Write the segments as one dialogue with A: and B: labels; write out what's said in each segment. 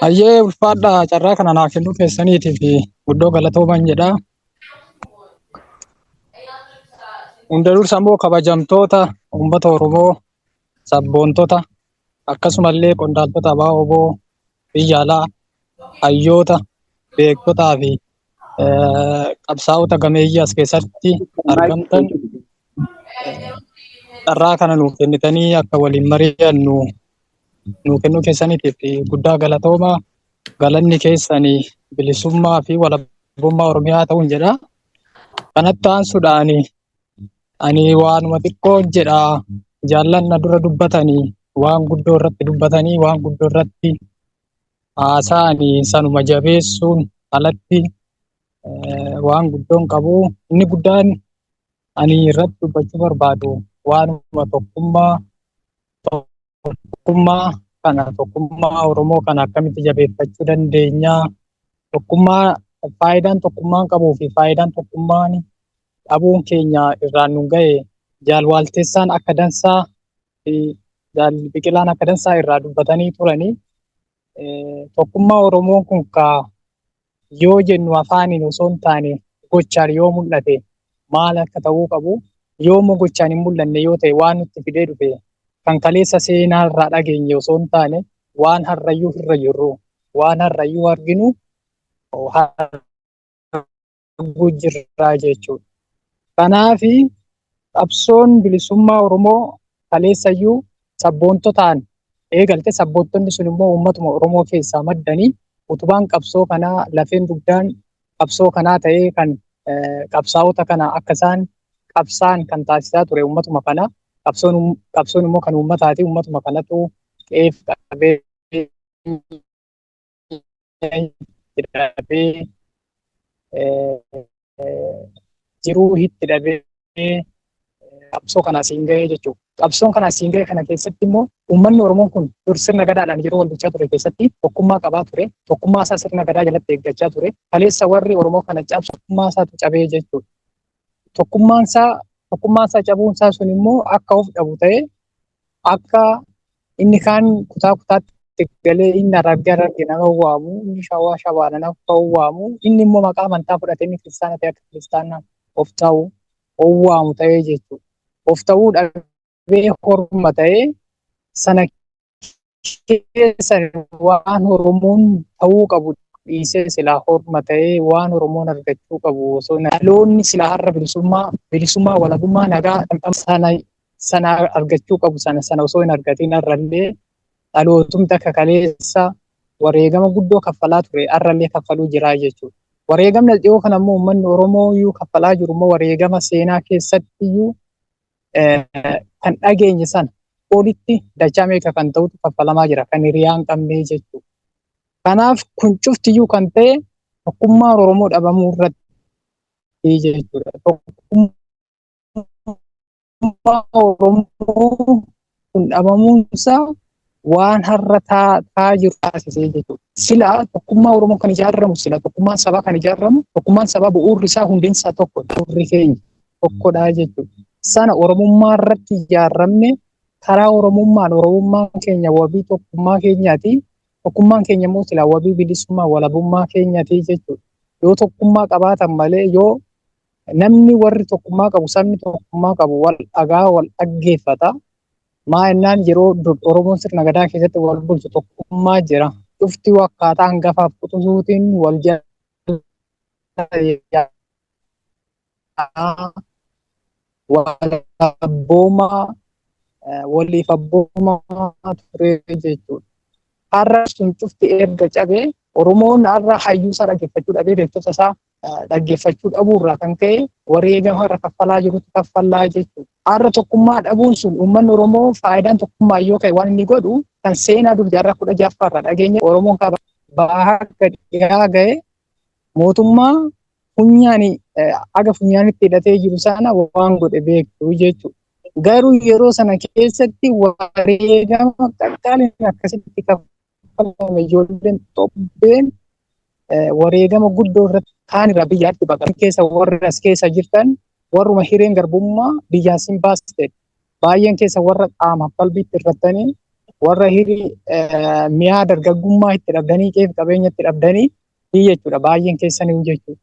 A: Hayyee ulfaadha, carraa kana naa kennuu keessaniitiif guddoo galatooman jedha. Hunda dursa immoo kabajamtoota uummata Oromoo, sabboontota, akkasumallee qondaaltota ABO biyya alaa, hayyoota, beektotaa fi qabsaa'ota gameeyyii as keessatti argamtan, carraa kana nuuf kennitanii akka waliin mari'annu nuu kennuu keessaniitiif guddaa galatooma. Galanni keessanii bilisummaa fi walabummaa Oromiyaa ta'uun jedha. Kanatti aansuudhaan ani waanuma xiqqoo jedha. Jaallan na dura dubbatanii waan guddoo irratti dubbatanii, waan guddoo irratti haasa'anii, sanuma jabeessuun alatti waan guddoon qabu. Inni guddaan ani irratti dubbachuu barbaadu waanuma tokkummaa kana, tokkummaa Oromoo kana akkamitti jabeeffachuu dandeenya, tokkummaa, faayidaan tokkummaan qabuu fi faayidaan tokkummaan dhabuun keenya irraan nu ga'e Jaal Waalteessaan akka dansaa fi Jaal Biqilaan akka dansaa irraa dubbatanii turanii. Tokkummaa Oromoon kun ka yoo jennu afaaniin osoo hin taane gochaan yoo mul'ate maal akka ta'uu qabu, yoo immoo gochaan hin mul'anne yoo ta'e waan nutti fidee dhufe kan kaleessa seenaa irraa dhageenye osoo hin taane waan har'ayyuu irra jirru, waan har'ayyuu arginu arguu jirraa jechuudha. Kanaaf qabsoon bilisummaa Oromoo kaleessayyuu sabboontotaan eegalte. Sabboontonni sun immoo uummatuma Oromoo keessaa maddanii utubaan qabsoo kanaa, lafeen dugdaan qabsoo kanaa ta'ee kan qabsaa'ota kana akka isaan qabsaan kan taasisaa ture uummatuma kana. Qabsoon immoo kan uummataati. Uummatuma kanatu qe'eef qabeenya itti dhabee, jiruu itti dhabee qabsoo kana asiin gahee jechuudha. Qabsoon kana asiin gahe kana keessatti immoo uummanni Oromoo kun dur sirna gadaadhaan yeroo wal bulchaa ture keessatti tokkummaa qabaa ture. Tokkummaa isaa sirna gadaa jalatti eeggachaa ture. Kaleessa warri Oromoo kana cabsu tokkummaa isaatu cabee jechuudha. Tokkummaan isaa cabuun isaa sun immoo akka of dhabu ta'ee, akka inni kaan kutaa kutaatti galee, inni Harargee Harargee nama waamu, inni Shawaa Shawaadha nama waamu, inni immoo maqaa amantaa fudhatee inni kiristaana ta'e akka kiristaana of ta'u of waamu ta'ee jechuudha. Of ta'uu dhabee horma ta'ee sana keessa waan Oromoon ta'uu qabu dhiisee silaa horma ta'ee waan Oromoon argachuu qabu osoo dhaloonni silaa har'a bilisummaa, walabummaa, nagaa sana sana argachuu qabu sana osoo hin argatiin har'allee dhalootumti akka kaleessa wareegama guddoo kaffalaa ture har'allee kaffaluu jira jechuudha. Wareegamni dhiyoo kana immoo uummanni Oromoo iyyuu kaffalaa jiru immoo wareegama seenaa keessatti iyyuu kan dhageenye sana olitti dachaa meeqa kan ta'utu kaffalamaa jira, kan hiriyaa hin qabne jechuudha. Kanaaf kun cuftiyyuu kan ta'e tokkummaan Oromoo dhabamuu irratti jechuudha. Tokkummaa Oromoo kun dhabamuun isaa waan har'a ta'aa jiru taasisee jechuudha. Sila tokkummaa Oromoo kan ijaaramu, sila tokkummaan sabaa kan ijaaramu, tokkummaan sabaa bu'uurri isaa, hundeen isaa tokko, bu'uurri keenya tokkodha jechuudha. Sana Oromummaa irratti ijaaramne, karaa Oromummaan, Oromummaan keenya wabii tokkummaa keenyaati. Tokkummaan keenya immoo sila wabii bilisummaa walabummaa keenyaati jechuudha. Yoo tokkummaa qabaatan malee, yoo namni warri tokkummaa qabu, sabni tokkummaa qabu wal dhagaa, wal dhaggeeffata. Maa jennaan, yeroo Oromoon sirna gadaa keessatti wal bulchu tokkummaa jira. Cufti akkaataa hangafaaf quxisuutiin wal jala wal abboomaa, waliif abboomaa ture jechuudha. Har'a sun cufti erga cabee, Oromoon har'a hayyuu isaa dhaggeeffachuu dhabee, beektota isaa dhaggeeffachuu dhabuu irraa kan ka'e wareegama har'a kaffalaa jirutti kaffallaa jechuudha. Har'a tokkummaa dhabuun sun uummanni Oromoo faayidaan tokkummaa yoo ka'e waan inni godhu kan seenaa dur jaarraa 16ffaa irraa dhageenya, Oromoon kaaba bahaa akka dhiyaa ga'e mootummaa funyaani aga funyaanitti hidhatee jiru sana waan godhe beektu jechuudha. Garuu yeroo sana keessatti wareegama qaqqaaliin akkasitti kaffalame, ijoolleen xobbeen wareegama guddoo irratti kaan irraa biyyaatti baqatan keessa warri as keessa jirtan warruma hireen garbummaa biyyaa sin baaste, baay'een keessa warra qaamaaf qalbiitti irrattanii Warra hirii mi'aa dargaggummaa itti dhabdanii, qeef qabeenya itti dhabdanii jechuudha. Baay'een keessanii jechuudha.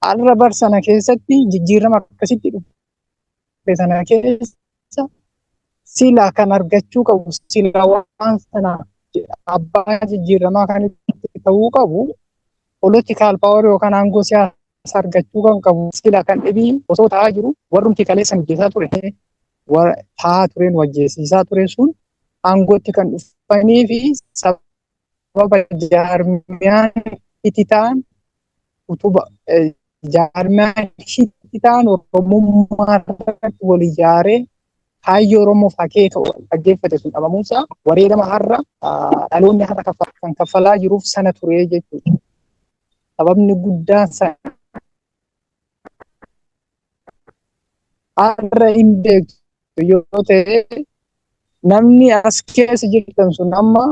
A: Har'a bar sana keessatti jijjiirama akkasitti dhufe sana keessa sila kan argachuu qabu, sila waan sana abbaa jijjiiramaa kan itti ta'uu qabu, political power yookaan aangoo siyaasaa argachuu kan qabu sila kan dhibii osoo ta'aa jiru, warrumti kaleessa hojjetaa ture, ta'aa tureen wajjeesiisaa ture sun aangootti kan dhufanii fi sababa jaarmiyaan itti ta'an, utuba jaarmiyaan itti ta'an Oromummaa irratti wal ijaaree kaayyoo Oromoof akeeka dhaggeeffate sun dhabamuunsaa wareegama har'a dhaloonni har'a kan kaffalaa jiruuf sana ture jechuudha. Sababni guddaan sana. Har'a hin beektu yoo ta'e, namni as keessa jirtan sun amma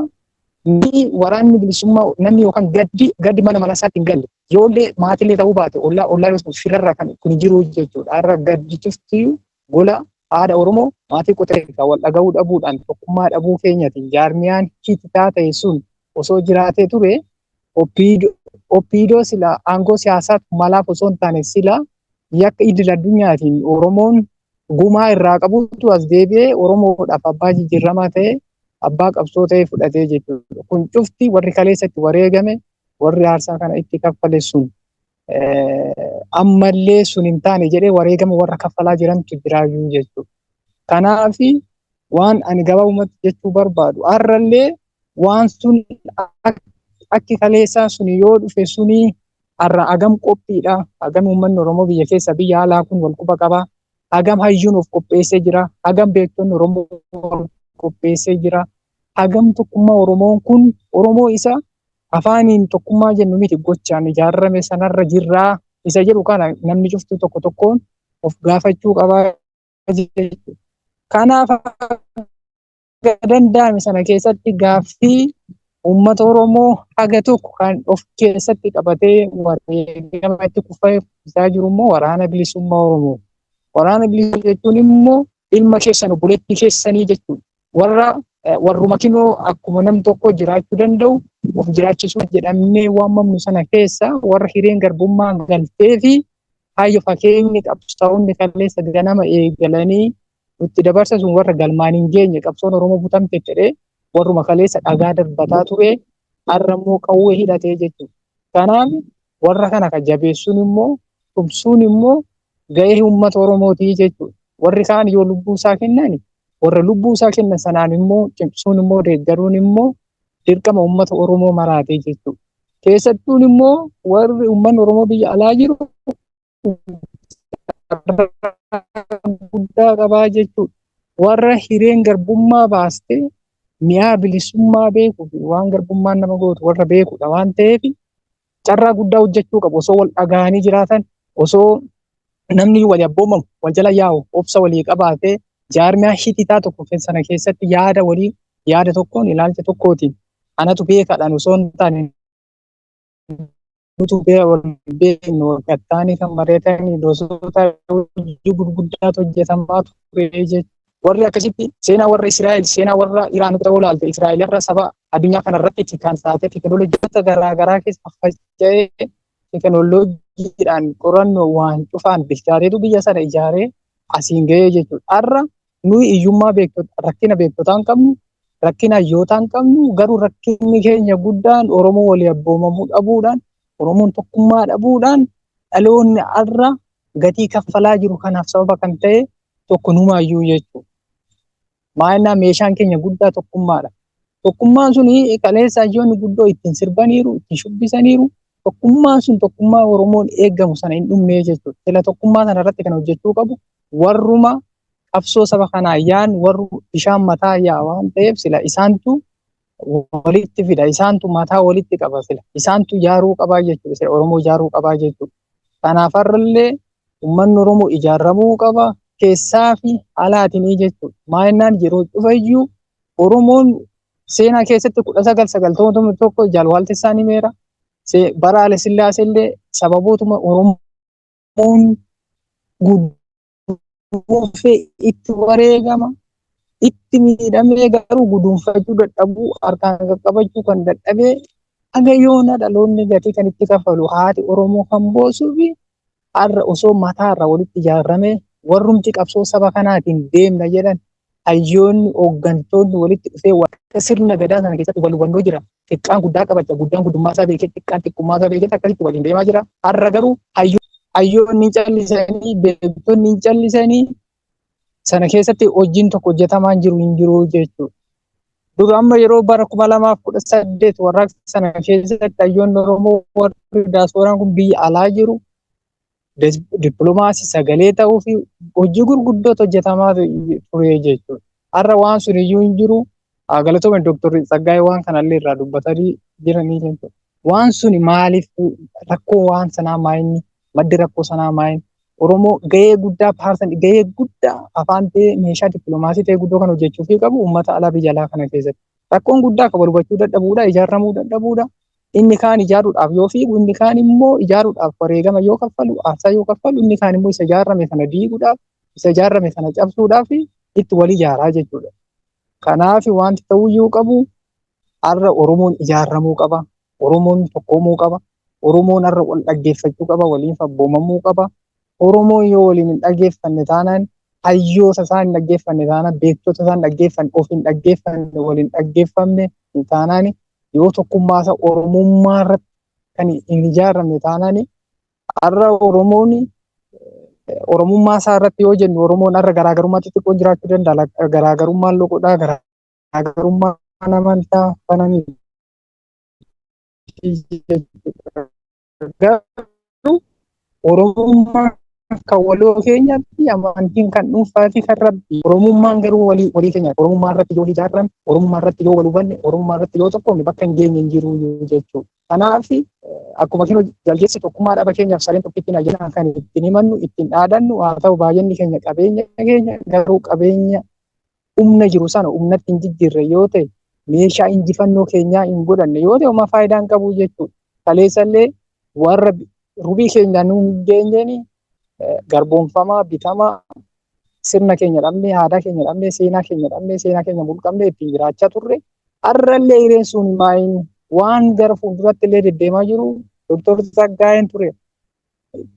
A: ni waraanni bilisummaa namni yookaan gaddi mana isaatti hin galle. Ijoollee maatiilee ta'uu baate, ollaa firarra kan kun jiru jechuudha. Har'a gaddi cufti gola haadha Oromoo maatii qotee wal dhaga'uu dhabuudhaan, tokkummaa dhabuu keenyatiin. Jaarmiyaan hititaa ta'e sun osoo jiraatee ture, OPDO sila aangoo siyaasaatti malaaf osoo hin taane, sila yakka idil addunyaatiin Oromoon gumaa irraa qabutu as deebi'ee Oromoodhaaf abbaa jijjiiramaa ta'e, abbaa qabsoo ta'e fudhatee jechuudha. Kun cufti warri kaleessatti wareegame, warri aarsaa kana itti kaffale sun ammallee sun hin taane jedhee wareegama warra kaffalaa jirantu jiraayyuu jechuudha. Kanaaf waan ani gabaabumatti jechuu barbaadu, har'allee waan sun akki kaleessaa sun yoo dhufe suni har'a hagam qophiidha, hagam uummanni Oromoo biyya keessa biyya alaa kun wal quba qaba, hagam hayyuun of qopheessee jira, hagam beektonni Oromoo wal qopheessee jira, hagam tokkummaa Oromoon kun Oromoo isa afaaniin tokkummaa jennu miti gochaan ijaarame sanarra jirraa isa jedhu kana namni cuftuu tokko tokkoon of gaafachuu qabaa jechuudha. Kanaaf danda'ame sana keessatti gaaffii uummata Oromoo haga tokko kan of keessatti qabatee wareegama itti kufee isaa jiru immoo Waraana Bilisummaa Oromoo. Waraana bilisummaa jechuun immoo ilma keessan, obboleettii keessanii jechuudha. Warra warruma kinoo akkuma nam tokko jiraachuu danda'u of jiraachisuu jedhamnee waamamnu sana keessa warra hireen garbummaa galtee fi kaayyoo fakkeenyi qabsaa'onni kaleessa ganama eegalanii nutti dabarsa sun warra galmaan hin geenye, qabsoon Oromoo butamte jedhee warruma kaleessa dhagaa darbataa ture har'a immoo qawwee hidhatee jechuudha. Kanaaf warra kana kan jabeessuun immoo, tumsuun immoo gahee uummata Oromootii jechuudha. Warri kaan yoo lubbuu isaa kennan, warra lubbuu isaa kennan sanaan immoo cimsuun immoo, deeggaruun immoo dirqama uummata Oromoo maraatee jechuudha. Keessattuun immoo warri uummanni Oromoo biyya alaa jiru guddaa qabaa jechuudha. Warra hireen garbummaa baastee mi'aa bilisummaa beekuu fi waan garbummaan nama gootu warra beekudha waan ta'eef, carraa guddaa hojjechuu qabu. Osoo wal dhagahanii jiraatan, osoo namni walii abboomamu, wal jala yaa'u, obsa walii qabaatee, jaarmiyaa hititaa tokko sana keessatti yaada walii yaada tokkoon, ilaalcha tokkootiin, anatu beekaadhaan osoo hin taane, nutu wal beeknu wal qaxxaanii kan mari'atanii gosoota hojii gurguddaatu hojjetamaa ture jechuudha. Warri akkasitti seenaa warra Israa'el, seenaa warra Iraan ta'uu ilaalte, Israa'el irra saba addunyaa kana irratti kan taate teekinooloojiiwwan garaa garaa keessa faca'ee teekinooloojiidhaan qorannoo waan cufaan bilchaateetu biyya sana ijaaree asiin ga'ee jechuudha. Har'a nuyi hiyyummaa beektota, rakkina beektotaa hin qabnu, rakkina hayyootaa hin qabnu, garuu rakkinni keenya guddaan Oromoo walii abboomamuu dhabuudhaan, Oromoon tokkummaa dhabuudhaan dhaloonni har'a gatii kaffalaa jiru kanaaf sababa kan ta'e tokko numaayyuu jechuudha. Maayinaa meeshaan keenya guddaa tokkummaadha. Tokkummaan sun kaleessa hayyoonni guddoo ittiin sirbaniiru, ittiin shubbisaniiru. Tokkummaan sun tokkummaa Oromoon eegamu sana hin dhumne jechuudha. Sila tokkummaa sana irratti kan hojjechuu qabu warruma qabsoo saba kanaa yaan, warru bishaan mataa yaa waan ta'eef, sila isaantu walitti fida, isaantu mataa walitti qaba, sila isaantu ijaaruu qabaa jechuudha, sila Oromoo ijaaruu qabaa jechuudha. Kanaaf har'allee uummanni Oromoo ijaaramuu qaba keessaa fi alaatiin jechuudha. Maayinaan yeroo cufayyuu Oromoon seenaa keessatti 1991 Jaalwaaltessaa ni meera. Bara Haile Sillaasee illee sababootuma Oromoon guddufee itti wareegama. Itti miidhamee garuu guduunfachuu dadhabuu, harkaan qaqqabachuu kan dadhabee, haga yoona dhaloonni gatii kan itti kaffalu, haati Oromoo kan boosuu fi har'a osoo mataarra walitti ijaarramee, warrumti qabsoo saba kanaatiin deemna jedhan, hayyoonni, hooggantoonni walitti dhufee, sirna gadaa sana keessatti wal hubannoo jira. Xiqqaan guddaa qabacha, guddaan guddummaa isaa beekee, xiqqaan xiqqummaa isaa beekee akkasitti waliin deemaa jira. Har'a garuu hayyoonni hin callisanii, beektonni hin callisanii, sana keessatti hojiin tokko hojjetamaa jiru hin jiru jechuudha. Dura amma yeroo bara 2018 warraaqsa sana keessatti hayyoonni Oromoo warri diyaaspooraan kun biyya alaa jiru dippiloomaasii sagalee ta'uu fi hojii gurguddootu hojjetamaa ture jechuudha. Har'a waan sun iyyuu hin jiru. Galatoomii Dooktar Tsaggaayee waan kanallee irraa dubbatanii jiranii jechuudha. Waan suni maaliif, rakkoo waan sanaa maayinni, maddi rakkoo sanaa maayinni? Oromoo gahee guddaa paarsan, gahee guddaa afaan ta'ee, meeshaa dippiloomaasii ta'ee guddoo kan hojjechuu fi qabu uummata alaa biyya alaa kana keessatti. Rakkoon guddaa kan wal hubachuu dadhabuudha, ijaaramuu dadhabuudha. Inni kaan ijaaruudhaaf yoo fiigu, inni kaan immoo ijaaruudhaaf wareegama yoo kaffalu, aarsaa yoo kaffalu, inni kaan immoo isa ijaarame sana diiguudhaaf, isa ijaarame sana cabsuudhaaf itti wal ijaaraa jechuudha. Kanaaf wanti ta'uyyuu qabu, har'a Oromoon ijaaramuu qaba. Oromoon tokkoomuu qaba. Oromoon har'a wal dhaggeeffachuu qaba, waliin abboomamuu qaba. Oromoon yoo waliin hin dhaggeeffanne taanaan, hayyoota isaa hin dhaggeeffanne taanaan, beektota isaa hin dhaggeeffanne, of hin dhaggeeffanne, waliin dhaggeeffamne taanaan, yoo tokkummaa isaa Oromummaa irratti kan hin ijaaramne taanaan, har'a Oromoon Oromummaa isaa irratti yoo jennu, Oromoon har'a garaagarummaa xixiqqoon jiraachuu danda'a. Garaagarummaan loqodaa, garaagarummaan amantaa kana miti. Garuu Oromummaan kan waloo keenyaatti, amantiin kan dhuunfaati, kan Rabbi. Oromummaan garuu walii walii keenya. Oromummaa irratti yoo ijaarame, Oromummaa irratti yoo wal hubanne, Oromummaa irratti yoo tokkoomne, bakka hin geenye hin jiru jechuudha. Kanaaf akkuma kinoo jaldeessi tokkummaa dhaba keenyaaf sareen tokkittiin ajajaan kan ittiin himannu, ittiin dhaadannu haa ta'u, baay'inni keenya qabeenya keenya, garuu qabeenya humna jiru sana humnatti hin jijjiirre yoo ta'e, meeshaa injifannoo keenyaa hin godhanne yoo ta'e, homaa faayidaa hin qabu jechuudha. Kaleessallee warra rubii keenya nu hin geenyeen garboomfamaa, bitamaa, sirna keenya dhabnee, aadaa keenya dhabnee, seenaa keenya dhabnee, seenaa keenya mulqabnee ittiin jiraachaa turre. Har'allee hireen sun maayin waan gara fuulduratti illee deddeemaa jiru Dooktor Tsaggaayeen ture.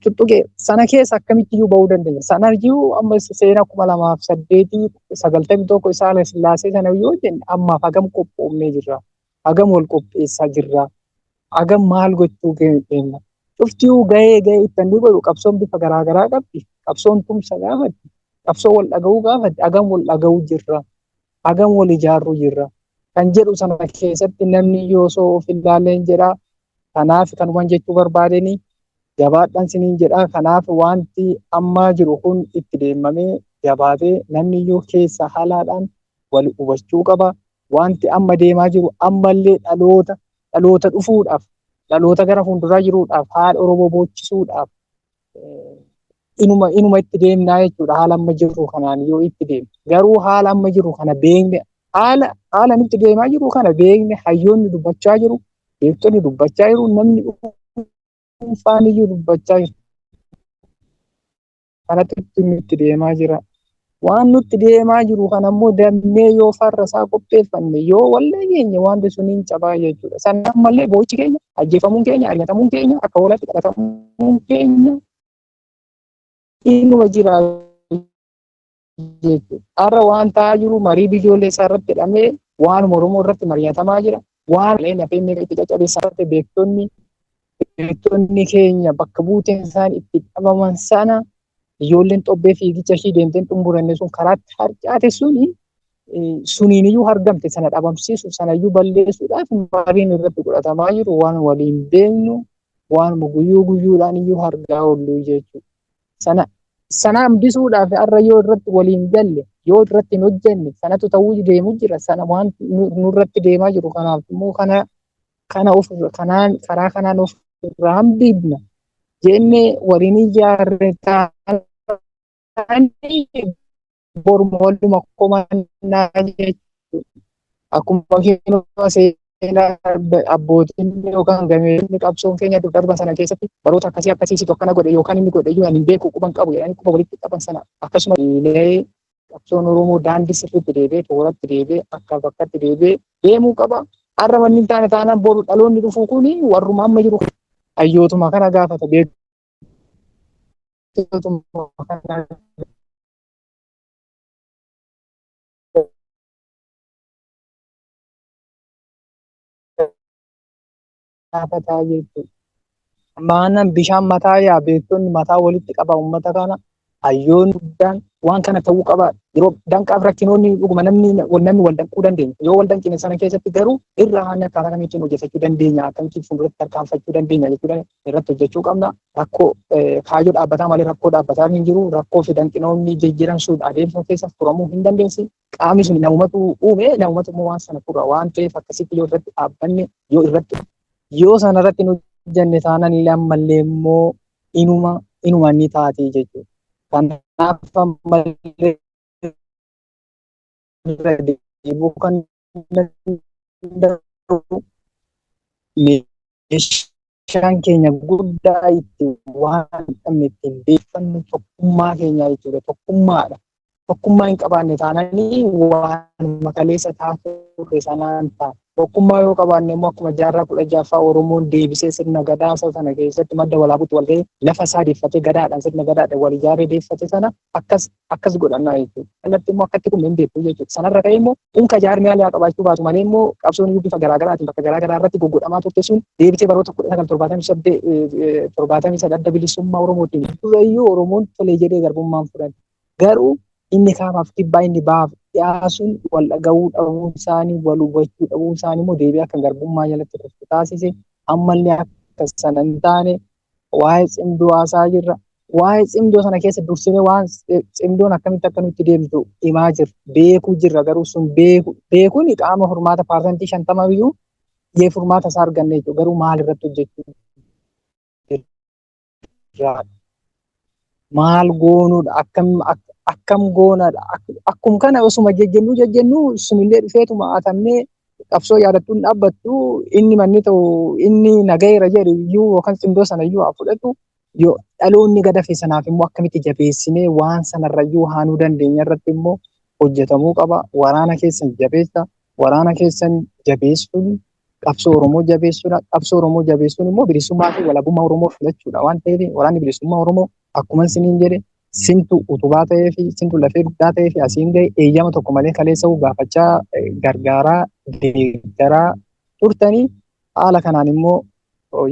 A: Tuttuqee sana keessa akkamitti iyyuu bahuu dandeenya? Sana iyyuu amma seenaa 2008, 91 isaa Sillaasee sana yoo jenne, ammaaf hagam qophoofnee jirra? Hagam wal qopheessaa jirra? Hagam maal gochuu keenya? Cuftiyyuu gahee gahee itti inni godhu, qabsoon bifa garaagaraa qabdi. Qabsoon tumsa gaafatti. Qabsoo wal dhaga'uu gaafatti. Hagam wal dhaga'uu jirra? Hagam wal ijaaruu jirra? Kan jedhu sana keessatti namni yoo osoo of ilaaleen jedha. Kanaaf kanuman jechuu barbaadeni, jabaadhaan siniin jedha. Kanaaf wanti amma jiru kun itti deemamee jabaatee namni iyyuu keessa haalaadhaan wal hubachuu qaba. Wanti amma deemaa jiru ammallee dhaloota dhaloota dhufuudhaaf, dhaloota gara fuulduraa jiruudhaaf, haala Oromoo boochisuudhaaf inuma itti deemnaa jechuudha haala amma jirru kanaan yoo itti deemne. Garuu haala amma jiru kana beekne, haala nutti deemaa jiru kana beekne, hayyoonni dubbachaa jiru, beektonni dubbachaa jiru, namni dhuunfaan iyyuu dubbachaa jiru. Kanatti nutti deemaa jira. Waan nutti deemaa jiru kana immoo dammee yoo farra isaa qopheeffanne, yoo wal dhageenye, wanti sun hin cabaa jechuudha. Sana ammallee boochi keenya, ajjeefamuun keenya, ari'atamuun keenya, akka hoolaatti kadhatamuun keenya inuma jira jechuudha. Har'a waan ta'aa jiru marii biyyoolessaa irratti hidhamee waan Oromoo irratti mari'atamaa jira. Waan lafee meeqa itti caccabeessaa irratti beektonni keenya bakka buuteen isaan itti dhabaman sana, ijoolleen xobbee fiigicha ishii deemteen xumuranne sun karaatti harcaate suni, suniin iyyuu argamte sana dhabamsiisu, sanayyuu balleessuudhaaf mariin irratti godhatamaa jiru waan waliin beeknu, waan guyyuu guyyuudhaan iyyuu argaa oollu jechuudha. Sana hambisuudhaaf har'a yoo irratti waliin galle, yoo irratti hin hojjenne, sanatu ta'uu deemu jira. Sana waan nurratti deemaa jiru kanaaf immoo kana of kanaan karaa kanaan of irraa hambifna jennee waliin ijaarre taananii boruma waluma komannaa jechuudha. Akkuma keenya seenaa abbootiin yookaan gameessonni qabsoon keenya dur darban sana keessatti baroota akkasii akkasiisitu akkana godhe yookaan inni godhe iyyuu ani hin beeku, quban qabu jedhanii quba walitti qaban sana akkasuma. Qabsoon Oromoo daandii sirriitti deebi'ee, tooratti deebi'ee, akka bakkatti deebi'ee deemuu qaba. Har'a wanni hin taane taanaan boru dhaloonni dhufu kuni warruma amma jiru hayyootuma kana gaafata, beektotuma kana gaafataa jechuudha. Maanaan bishaan mataa yaa, beektonni mataa walitti qaba uummata kana, hayyoonni guddaan waan kana ta'uu qaba. Yeroo danqaaf rakkinoonni dhuguma namni wal danquu dandeenya. Yoo wal danqine sana keessatti garuu irra haala akkaataa kamiitiin hojjetachuu dandeenya, akkamittiin fuulduratti tarkaanfachuu dandeenya jechuudha irratti hojjechuu qabna. Rakkoo kaayyoo dhaabbataa malee rakkoo dhaabbataa hin jiru. Rakkoo fi danqinoonni jijjiiran sun adeemsa keessa furamuu hin dandeessi. Qaamni sun namumatu uume, namumatu immoo waan sana fura waan ta'eef, akkasitti yoo irratti dhaabbanne, yoo irratti yoo sana irratti hin hojjenne taanaan illee ammallee immoo inuma ni taati jechuudha. Kanaaf ammallee irra deebi'uu kan danda'u, meeshaan keenya guddaa itti waan dhabne ittiin beekfannu tokkummaa keenya jechuudha. Tokkummaadha. Tokkummaa hin qabaanne taananii waan makaleessa taasise sanaan ta'a. Tokkummaa yoo qabaanne immoo akkuma jaarraa 16ffaa Oromoon deebisee sirna gadaa sana keessatti madda walaabuutti wal ga'ee lafa isaa deeffatee gadaadhaan, sirna gadaadhaan wal ijaaree deeffate sana akkas akkas godhannaa jechuudha. Kanatti immoo akkatti kun hin beeku jechuudha. Sanarra ka'ee immoo unka jaarmiyaalee haa qabaachuu baatu malee immoo qabsoon iyyuu bifa garaagaraatiin bakka garaagaraa irratti goggodhamaa turte sun deebitee baroota 1978 73 Adda Bilisummaa Oromootiin durayyuu Oromoon tolee jedhee garbummaan fudhate. Garuu inni kaabaaf kibbaa, inni bahaaf dhiyaa sun wal dhaga'uu dhabuun isaanii, wal hubachuu dhabuun isaanii immoo deebi'ee akka garbummaa jalatti kufu taasise. Ammallee akka sana hin taane waa'ee cimdoo haasaa jirra. Waa'ee cimdoo sana keessa dursinee waan cimdoon akkamitti akka nutti deemtu himaa jirra. Beekuu jirra, garuu sun beekuun qaama furmaata 50% iyyuu yee furmaata isaa arganne jechuudha. Garuu maal irratti hojjechuu jirra? Maal goonuudha? Akkam goonaadha? Akkum kana osuma jejjennuu jejjennuu sunillee dhufeetuma hatamnee qabsoo yaadattuun dhaabbattu. Inni manni ta'u inni nagayeera jedhu iyyuu yookaan cimdoo sana iyyuu haa fudhatu. Yoo dhaloonni gad hafe sanaaf immoo akkamitti jabeessinee waan sanarra iyyuu haanuu dandeenya irratti immoo hojjetamuu qaba. Waraana keessan jabeessa. Waraana keessan jabeessuun qabsoo Oromoo jabeessuudha. Qabsoo Oromoo jabeessuun immoo bilisummaa fi walabummaa Oromoo filachuudha waan ta'eef, waraanni bilisummaa Oromoo akkuma isiniin jedhe sintu utubaa ta'ee fi sintu lafee guddaa ta'ee fi asiin gahe. Eeyyama tokko malee kaleessa gaafachaa gargaaraa deeggaraa turtanii, haala kanaan immoo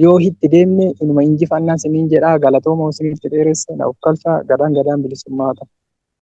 A: yoo itti deemne inuma injifannaa isiniin jedhaa. Galatooma, isinitti dheeresse, na of galchaa. Gadaan gadaan bilisummaa ta'a.